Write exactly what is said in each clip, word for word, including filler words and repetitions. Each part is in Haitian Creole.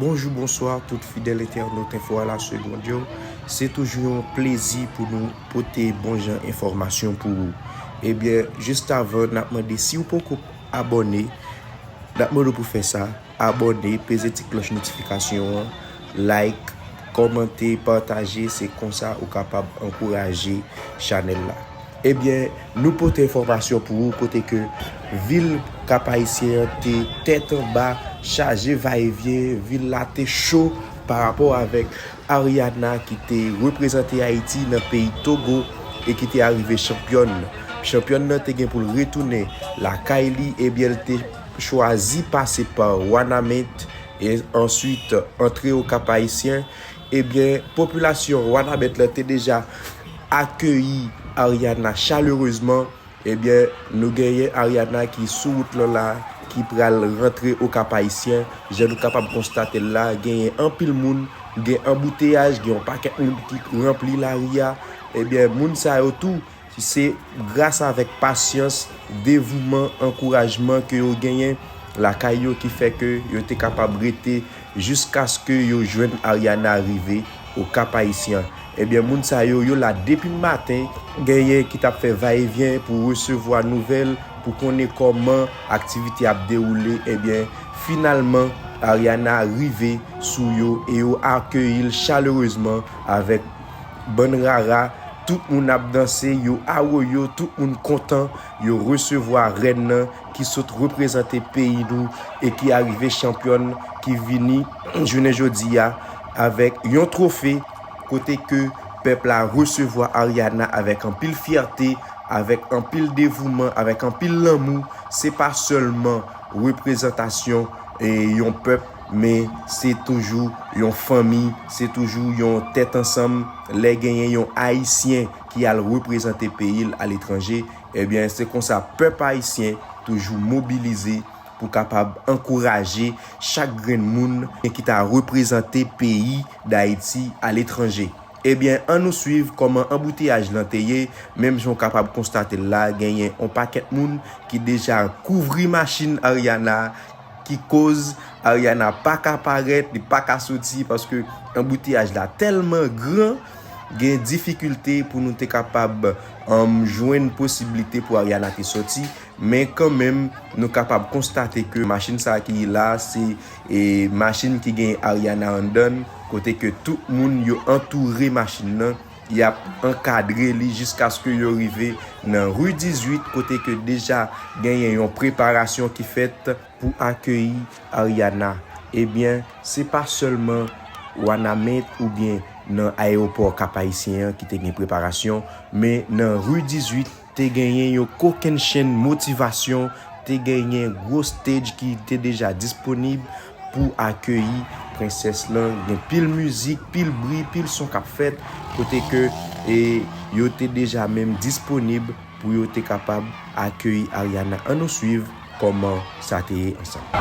Bonjou, bonswa, tout fidèl entènot Enfo a la Segonde yo. Se toujou yon plezi pou nou pote bon jan enfòmasyon pou ou. Ebyen, jis avan, n ap mande, si w poko abòne, n ap mande w pou fè sa, abòne, peze ti klòch notifikasyon an, like, kòmante, pataje, se konsa ou kapab ankouraje chanèl la. Ebyen, nou pote enfòmasyon pou ou kote ke vil Kap Ayisyen an te tèt anba, chaje vayevyen, vil la te cho pa rapò avèk Ariana ki te reprezante Ayiti nan peyi Togo e ki te arive chanpyòn. Chanpyòn nan te gen pou l retounen lakay li, ebyen, l te chwazi pase pa Wanament e answit antre o Kap Ayisyen. Ebyen, popilasyon Wanament lan te deja akeyi Ariana chalerezman. Ebyen, nou genyen Ariana ki sou wout lan la, ki pral rantre o Kap Ayisyen. Jan nou kapab konstate l la, genyen anpil moun, gen anbouteyaj, gen yon pakèt moun ki ranpli lari a. Ebyen, moun sa yo tou, se gras avèk pasyans, devouman, ankourajman ke yo genyen lakay yo ki fè ke yo te kapab rete jiskaske yo jwenn Ariana rive o Kap Ayisyen. Ebyen, moun sa yo, yo la depi maten, genyen ki t ap fè vayevyen pou resevwa nouvèl, pou konnen kòman aktivite ap dewoule. Ebyen, finalman, Ariana rive sou yo e yo akeyi l chalerezman avèk bann rara, tout moun ap danse, yo awoyo, tout moun kontan, yo resevwa rèn nan ki sot reprezante peyi nou e ki arive chanpyòn, ki vini jounen jodi a avèk yon twofe kote ke pèp la resevwa Ariana avèk anpil fyète, avèk anpil devouman, avèk anpil lanmou. Se pa sèlman reprezantasyon, e, yon pèp, men se toujou yon fanmi, se toujou yon tèt ansanm. Lè genyen yon Ayisyen ki al reprezante peyi l aletranje, ebyen, se konsa pèp ayisyen toujou mobilize pou kapab ankouraje chak grenn moun ki ta reprezante peyi Dayiti aletranje. Ebyen, ann nou swiv kòman anbouteyaj lan te ye. Menm jan w kapab konstate l la, genyen on pakèt moun ki deja kouvri machin Ariana, ki koz Ariana pa ka parèt, li pa ka soti, paske anbouteyaj la tèlman gran, gen difikilte pou nou te kapab, um, jwenn posiblite pou Ariana te soti. Men kanmenm, nou kapab konstate ke machin sa ki la, se, e, machin ki gen Ariana anndan, kote ke tout moun yo antoure machin nan, y ap ankadre li jiskaske yo rive nan ri dizuit, kote ke deja genyen yon preparasyon ki fèt pou akeyi Ariana. Ebyen, se pa sèlman Wanament oubyen nan ayewopò Kap Ayisyen an ki te gen preparasyon, men nan ri dizuit, te genyen yon kokennchenn motivasyon, te genyen gwo stage ki te deja disponib pou akeyi prensès lan. Gen pil mizik, pil bri, pil son k ap fèt, kote ke, e, yo te deja menm disponib pou yo te kapab akeyi Ariana. Ann nou swiv kòman sa te ye ansanm.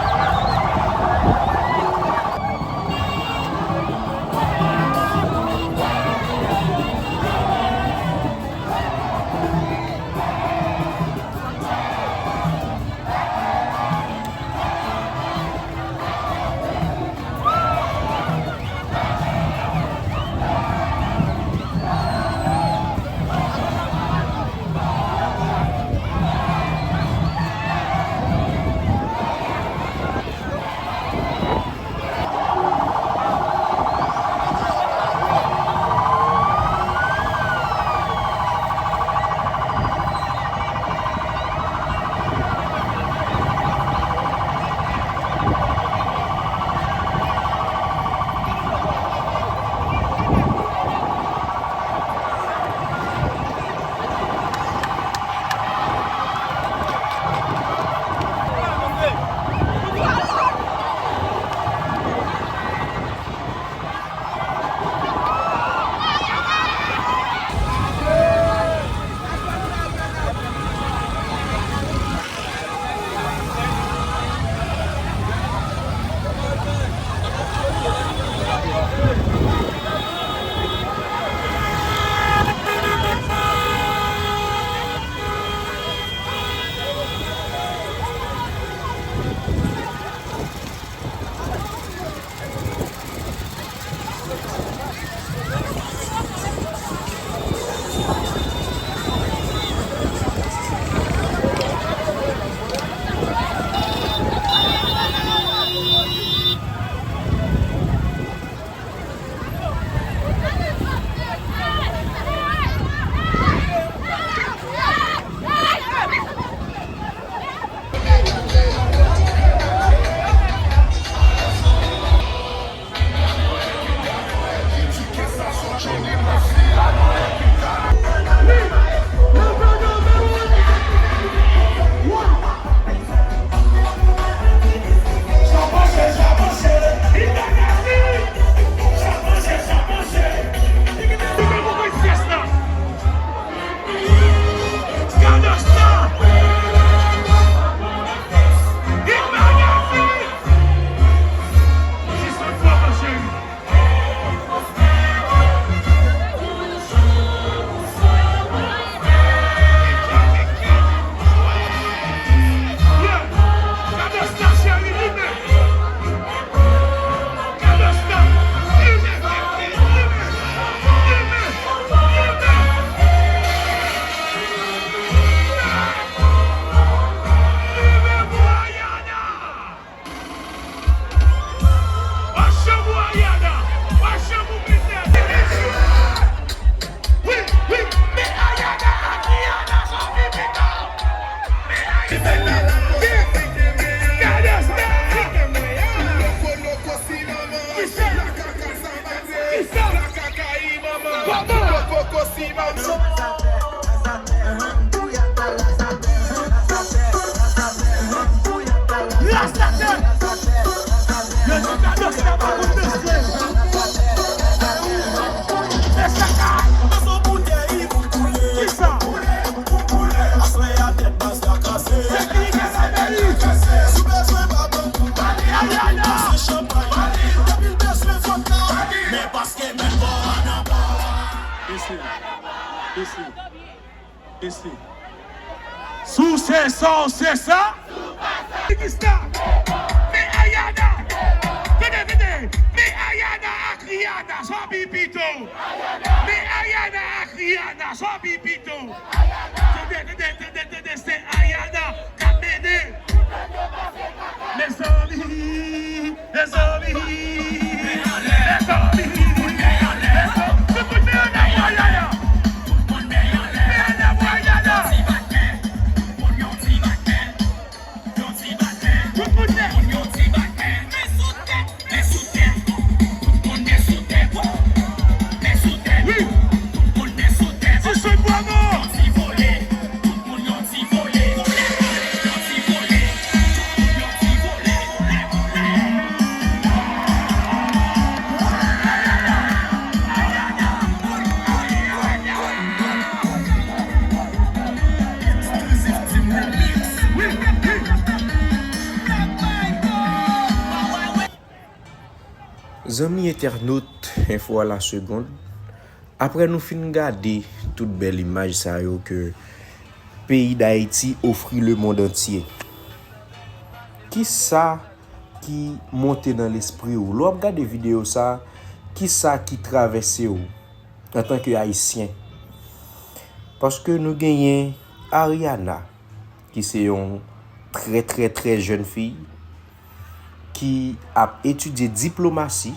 Isi. Isi. Si w se sa, w se sa. Ki sa? Men Ariana. Tande, tande. Men Ariana ak Rihanna, sa pi pito. Men Ariana ak Rihanna, sa pi pito. Tande, tande, tande, tande, se Ariana k ap mennen. Mezanmi, mezanmi, mezanmi, mezanmi. Tout moun men ann a Ariana. Men ann a Ariana. Tout moun men. Zanmi entènot Info à la Seconde, apre nou fin gade tout bèl imaj sa yo ke peyi Dayiti ofri lemonn antye, kisa ki monte nan lespri w? Lè w ap gade videyo sa, kisa ki travèse w antanke Ayisyen? Paske nou genyen Ariana, ki se yon trè, trè, trè jèn fi ki ap etidye diplomasi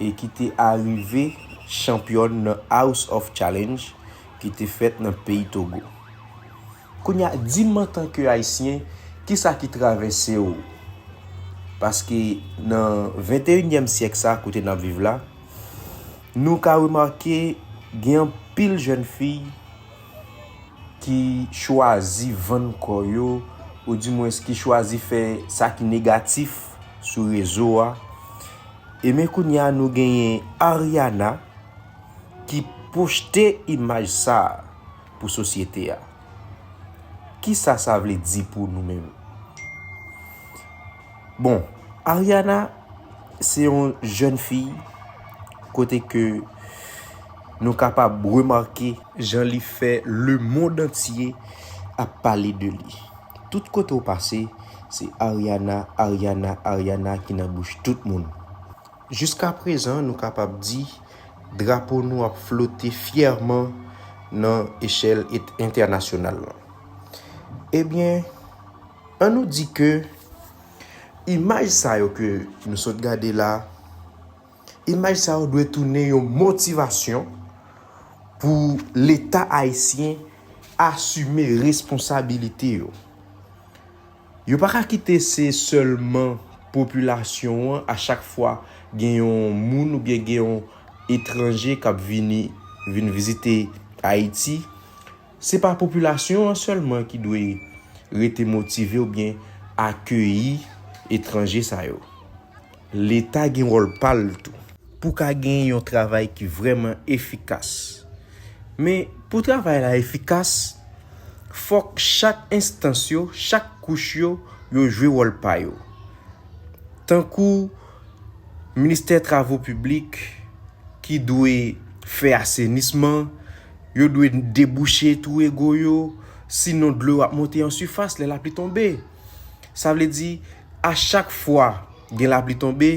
e ki te arive chanpyòn nan House of Challenge ki te fèt nan peyi Togo. Kounye a, di m antanke Ayisyen, kisa ki travèse w? Paske nan venteyinyèm syèk sa kote n ap viv la, nou ka remake gen anpil jèn fi ki chwazi vann kò yo, oudimwens ki chwazi fè sa ki negatif sou rezo a. E men kounye a nou genyen Ariana ki pwojte imaj sa a pou sosyete a. Kisa sa vle di pou nou menm? Bon, Ariana se yon jèn fi kote ke nou kapab remake jan li fè lemonn antye ap pale de li. Tout kote w pase, se Ariana, Ariana, Ariana ki nan bouch tout moun. Jiskaprezan, nou kapab di drapo nou ap flote fyèman nan echèl et-, entènasyonal lan. Ebyen, ann nou di ke imaj sa yo ke nou sot gade la, imaj sa yo dwe tounen yon motivasyon pou Leta ayisyen asime responsabilite yo. Yo pa ka kite se sèlman popilasyon an, a chak fwa gen yon moun oubyen gen yon etranje k ap vini, vin vizite Ayiti, se pa popilasyon an sèlman ki dwe rete motive oubyen akeyi etranje sa yo. Leta gen wòl pa l tou. Pou ka gen yon travay ki vrèman efikas. Men, pou travay la efikas, fòk chak enstans yo, chak kouch yo, yo jwe wòl pa yo. Tankou Ministè Travo Piblik ki dwe fè asenisman, yo dwe debouche twou rego yo, sinon dlo yo ap monte an sifas lè lapli tonbe. Sa vle di, a chak fwa gen lapli tonbe,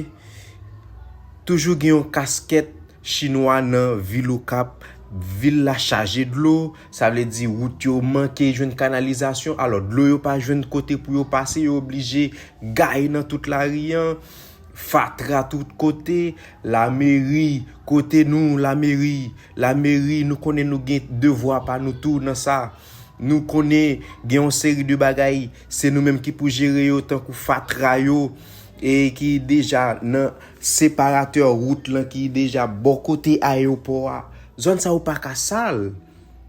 toujou gen yon kaskèt chinwa nan vil Okap. Vil la chaje dlo, sa vle di wout yo manke jwenn kanalizasyon, alò dlo yo pa jwenn kote pou yo pase, yo oblije gaye nan tout lari an. Fatra tout kote, lameri, kote nou, lameri, lameri, nou konnen nou gen devwa pa nou tou nan sa. Nou konnen gen yon seri de bagay, se nou menm ki pou jere yo, tankou fatra yo, e ki deja nan separatè wout lan, ki deja bò kote ayewopò a, Zòn sa yo pa ka sal.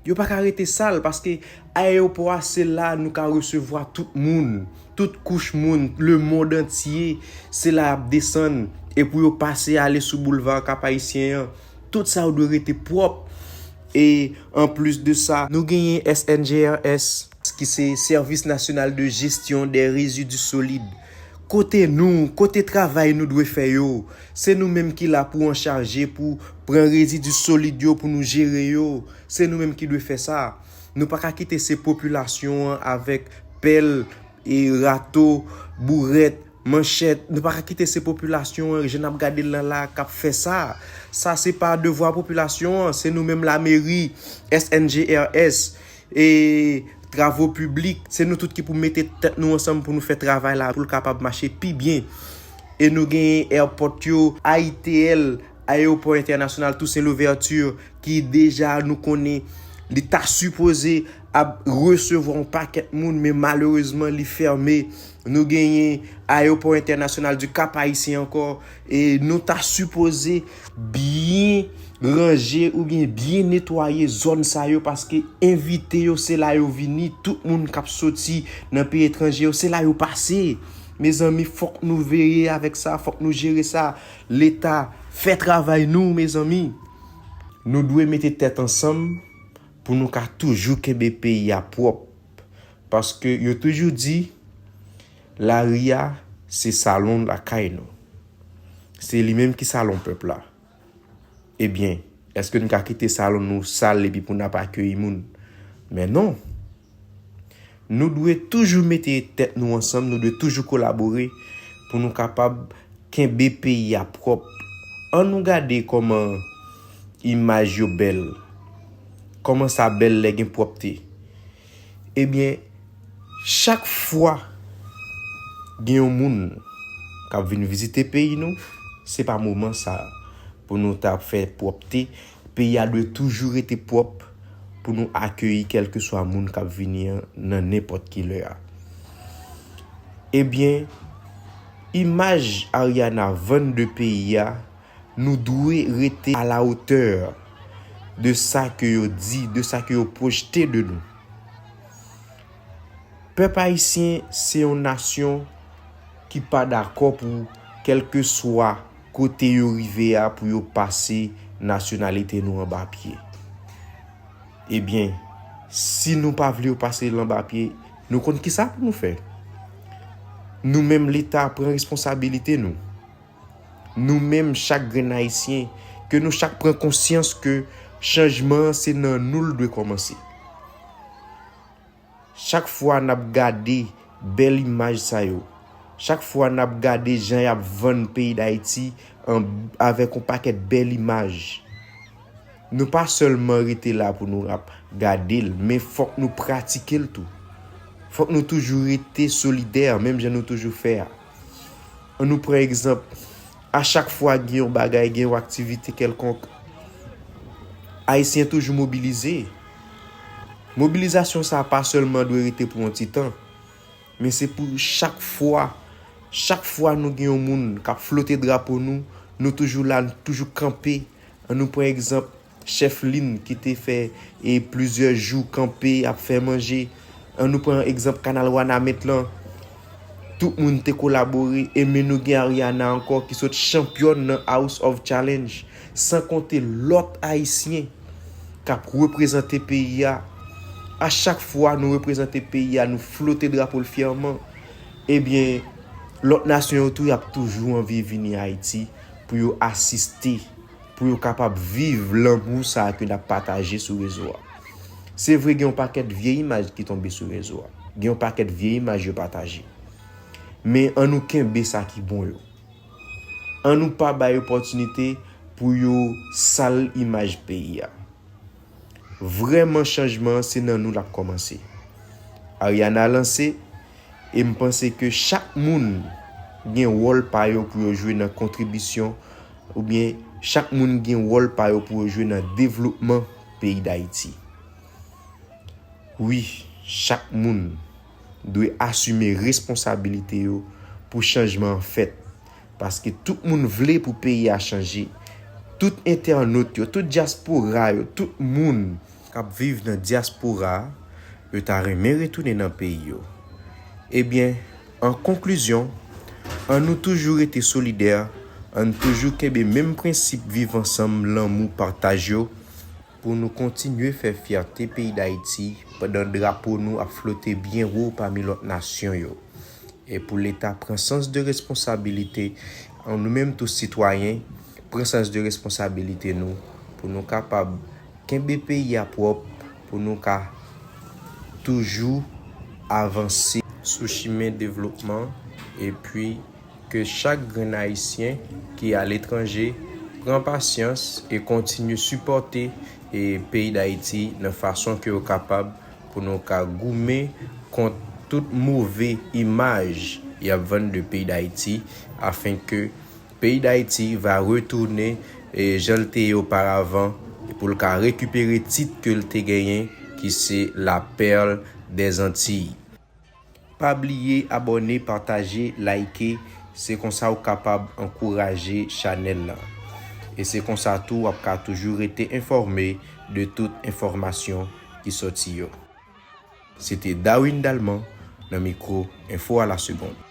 Yo pa ka rete sal paske ayewopò a se la nou ka resevwa tout moun, tout kouch moun, lemonn antye, se la y ap desann. E pou yo pase ale sou boulva Kap Ayisyen an, tout sa yo dwe rete pwòp. E anplis de sa, nou genyen S N G R S, ki se Service National de Gestion des Résidus Solides. Kote nou, kote travay nou dwe fè yo? Se nou menm ki la pou anchaje pou pran rezidi solid yo, pou nou jere yo. Se nou menm ki dwe fè sa. Nou pa ka kite se popilasyon an avèk pèl, e rato, bourèt, manchèt. Nou pa ka kite se popilasyon an, jan n ap gade l lan la, k ap fè sa. Sa se pa devwa popilasyon an, se nou menm lameri, S N G R S, e travo piblik. Se nou tout ki pou mete tèt nou ansanm pou nou fè travay la, pou l kapab mache pi byen. E nou genyen airport yo, A I T L, Ayewopò Entènasyonal Toussaint Louverture, ki deja nou konnen li ta sipoze ap resevwa yon pakèt moun, men malerezman li fèmen. Nou genyen Ayewopò Entènasyonal du Cap Haïtien ankò, e nou ta sipoze byen ranje oubyen byen netwaye zòn sa yo, paske envite yo, se la yo vini, tout moun k ap soti nan peyi etranje yo, se la yo pase. Mezanmi, fòk nou veye avèk sa, fòk nou jere sa. Leta, fè travay nou, mezanmi. Nou dwe mete tèt ansanm pou nou ka toujou kenbe peyi a pwòp. Paske yo toujou di, lari a, se salon lakay nou. Se li menm ki salon pèp la. Ebyen, èske n ka kite salon nou sal epi pou n ap akeyi moun? Men non. Nou dwe toujou mete tèt nou ansanm, nou dwe toujou kolabore pou nou kapab kenbe peyi a pwòp. Ann nou gade kòman imaj yo bèl, kòman sa bèl lè gen pwòpte. Ebyen, chak fwa gen yon moun k ap vin vizite peyi nou, se pa moman sa pou nou ta fè pwòpte. Peyi a dwe toujou rete pwòp pou nou akeyi kèlkeswa moun k ap vini an nan nenpòt ki lè a. Ebyen, imaj Ariana vann de peyi a, nou dwe rete à la hauteur de sa ke yo di, de sa ke yo pwojte de nou. Pèp ayisyen se yon nasyon ki pa dakò pou kèlkeswa kote yo rive a pou yo pase nasyonalite nou anba pye. Ebyen, si nou pa vle yo pase l anba pye, nou konn kisa pou nou fè. Nou menm Leta pran responsabilite nou. Nou menm chak grenn ayisyen, ke nou chak pran konsyans ke chanjman an se nan nou l dwe kòmanse. Chak fwa n ap gade bèl imaj sa yo, chak fwa n ap gade jan y ap vann peyi Dayiti an, avèk yon pakèt bèl imaj, nou pa sèlman rete la pou nou ap gade l, men fòk nou pratike l tou. Fòk nou toujou rete solidè, menm jan nou toujou fè a. Ann nou pran egzanp, a chak fwa gen yon bagay, gen yon aktivite kèlkonk, Ayisyen toujou mobilize. Mobilizasyon sa a pa sèlman dwe rete pou yon ti tan, men se pou chak fwa, chak fwa nou gen yon moun k ap flote drapo nou, nou toujou la, nou toujou kanpe. Ann nou pran egzanp, Chèf Lin ki te fè, e, plizyè jou kanpe ap fè manje. Ann nou pran egzanp kanal Wanament lan. Tout moun te kolabore, e men nou gen Ariana ankò ki sot chanpyòn nan House of Challenge, san konte lòt Ayisyen k ap reprezante peyi a. A chak fwa nou reprezante peyi a, nou flote drapo l fyèman, ebyen, lòt nasyon yo tou, y ap toujou anvi vini Ayiti pou yo asiste, pou yo kapab viv lanmou sa a ke n ap pataje sou rezo a. Se vre, gen yon pakèt vye imaj ki tonbe sou rezo a. Gen yon pakèt vye imaj yo pataje. Men ann nou kenbe sa ki bon yo. Ann nou pa bay opòtinite pou yo sal imaj peyi a. Vrèman, chanjman an se nan nou l ap kòmanse. Ariana lanse, e m panse ke chak moun gen wòl pa yo pou yo jwe nan kontribisyon, oubyen chak moun gen wòl pa yo pou yo jwe nan devlopman peyi Dayiti. Wi, chak moun dwe asime responsabilite yo pou chanjman an fèt, paske tout moun vle pou peyi a chanje. Tout entènot yo, tout dyaspora yo, tout moun k ap viv nan dyaspora a, yo ta renmen retounen nan peyi yo. Ebyen, an konklizyon, ann nou toujou rete solidè, ann toujou kenbe menm prensip viv ansanm, lanmou, pataj yo, pou nou kontinye fè fyète peyi Dayiti pandan drapo nou ap flote byen wo pami lòt nasyon yo. E pou Leta pran sans de responsabilite, nou menm tou sitwayen, pran sans de responsabilite nou, pou nou kapab kenbe peyi a pwòp, pou nou ka toujou avanse sou chimen devlopman, epi ke chak grenn Ayisyen ki aletranje pran pasyans e kontinye sipòte e peyi Dayiti nan fason ke yo kapab, pou nou ka goumen kont tout move imaj y ap vann de peyi Dayiti, afen ke peyi Dayiti va retounen e jan l te ye oparavan, e pou l ka rekipere tit ke l te genyen, ki se la perle des Antilles. Pa bliye abòne, pataje, like, se konsa w kapab ankouraje chanèl la. E se konsa tou w ap ka toujou rete enfòme de tout enfòmasyon ki sòti yo. Se te Darwin Dalman nan mikwo Info à la Seconde.